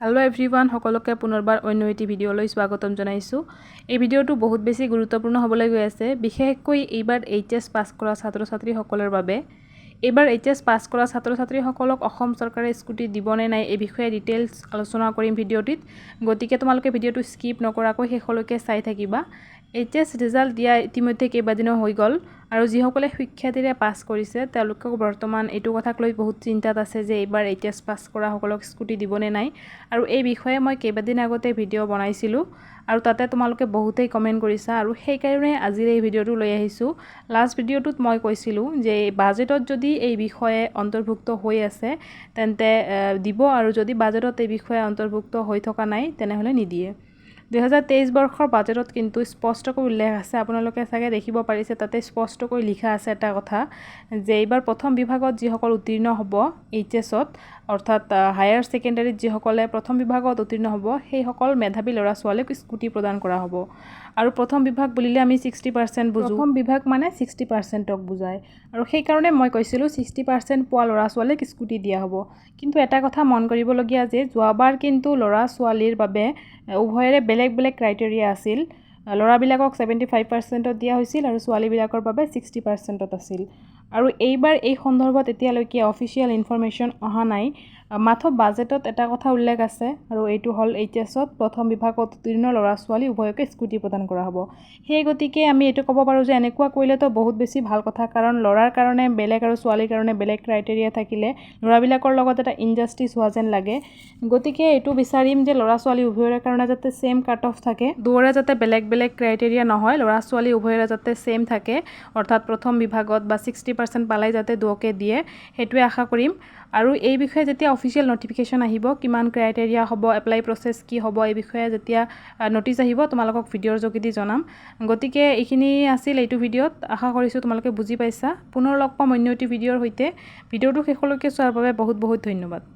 Hello' everyone, সকলোকে পুনৰবাৰ অন্য এটি ভিডিঅ'লৈ স্বাগতম জনাইছোঁ। এই ভিডিঅ'টো বহুত বেছি গুৰুত্বপূৰ্ণ হ'বলৈ গৈ আছে, বিশেষকৈ এইবাৰ এইচএছ পাছ কৰা ছাত্ৰ ছাত্ৰীসকলৰ বাবে। এইবাৰ এইচএছ পাছ কৰা ছাত্ৰ ছাত্ৰীসকলক অসম চৰকাৰে স্কুটি দিবনে নাই, এই বিষয়ে ডিটেইলছ আলোচনা কৰিম ভিডিঅ'টিত। গতিকে তোমালোকে ভিডিঅ'টো স্কিপ নকৰাকৈ শেষলৈকে চাই থাকিবা। এইচএছ ৰিজাল্ট দিয়া ইতিমধ্যে কেইবাদিনো হৈ গ'ল আৰু যিসকলে সুখ্যাতিৰে পাছ কৰিছে, তেওঁলোকেও বৰ্তমান এইটো কথাক লৈ বহুত চিন্তাত আছে যে এইবাৰ এইচএছ পাছ কৰাসকলক স্কুটি দিবনে নাই। আৰু এই বিষয়ে মই কেইবাদিন আগতে ভিডিঅ' বনাইছিলোঁ আৰু তাতে তোমালোকে বহুতেই কমেণ্ট কৰিছা আৰু সেইকাৰণে আজিৰ এই ভিডিঅ'টো লৈ আহিছোঁ। লাষ্ট ভিডিঅ'টোত মই কৈছিলোঁ যে বাজেটত যদি এই বিষয়ে অন্তৰ্ভুক্ত হৈ আছে, তেন্তে দিব আৰু যদি বাজেটত এই বিষয়ে অন্তৰ্ভুক্ত হৈ থকা নাই, তেনেহ'লে নিদিয়ে। 2023 বৰ্ষৰ বাজেটত কিন্তু স্পষ্টকৈ উল্লেখ আছে। আপোনালোকে চাগে দেখিব পাৰিছে, তাতে স্পষ্টকৈ লিখা আছে এটা কথা যে এইবাৰ প্ৰথম বিভাগত যিসকল উত্তীৰ্ণ হ'ব এইচএছত, অৰ্থাৎ হায়াৰ ছেকেণ্ডাৰীত যিসকলে প্ৰথম বিভাগত উত্তীৰ্ণ হ'ব, সেইসকল মেধাৱী ল'ৰা ছোৱালীক স্কুটি প্ৰদান কৰা হ'ব। আৰু প্ৰথম বিভাগ বুলিলে আমি 60% বুজোঁ। প্ৰথম বিভাগ মানে 60%ক বুজায় আৰু সেইকাৰণে মই কৈছিলোঁ 60% পোৱা ল'ৰা ছোৱালীক স্কুটি দিয়া হ'ব। কিন্তু এটা কথা মন কৰিবলগীয়া যে যোৱাবাৰ কিন্তু ল'ৰা ছোৱালীৰ বাবে উভয়ৰে বেলেগ বেলেগ ক্ৰাইটেৰিয়া আছিল। ল'ৰাবিলাকক 75%ত দিয়া হৈছিল আৰু ছোৱালীবিলাকৰ বাবে 60%ত আছিল। আৰু এইবাৰ এই সন্দৰ্ভত এতিয়ালৈকে অফিচিয়েল ইনফৰমেশ্যন অহা নাই। মাথো বাজেটত এটা কথা উল্লেখ আছে আৰু এইটো হ'ল এইচএছত প্ৰথম বিভাগত উত্তীৰ্ণ ল'ৰা ছোৱালী উভয়কে স্কুটি প্ৰদান কৰা হ'ব। সেই গতিকে আমি এইটো ক'ব পাৰোঁ যে এনেকুৱা কৰিলেতো বহুত বেছি ভাল কথা, কাৰণ ল'ৰাৰ কাৰণে বেলেগ আৰু ছোৱালীৰ কাৰণে বেলেগ ক্ৰাইটেৰিয়া থাকিলে ল'ৰাবিলাকৰ লগত এটা ইনজাষ্টিছ হোৱা যেন লাগে। গতিকে এইটো বিচাৰিম যে ল'ৰা ছোৱালী উভয়ৰে কাৰণে যাতে ছেইম কাট অফ থাকে, দুয়োৰে যাতে বেলেগ বেলেগ ক্ৰাইটেৰিয়া নহয়, ল'ৰা ছোৱালী উভয়ৰে যাতে ছেইম থাকে, অৰ্থাৎ প্ৰথম বিভাগত বা 60% পালাই যাতে দুয়োকে দিয়ে, সেইটোৱে আশা কৰিম। আৰু এই বিষয়ে যেতিয়া অফিচিয়েল নটিফিকেশ্যন আহিব, কিমান ক্ৰাইটেৰিয়া হ'ব, এপ্লাই প্ৰচেছ কি হ'ব, এই বিষয়ে যেতিয়া নটিচ আহিব, তোমালোকক ভিডিঅ'ৰ যোগেদি জনাম। গতিকে এইখিনি আছিল এইটো ভিডিঅ'ত। আশা কৰিছোঁ তোমালোকে বুজি পাইছা। পুনৰ লগ পাম অন্য এটি ভিডিঅ'ৰ সৈতে। ভিডিঅ'টো শেষলৈকে চোৱাৰ বাবে বহুত বহুত ধন্যবাদ।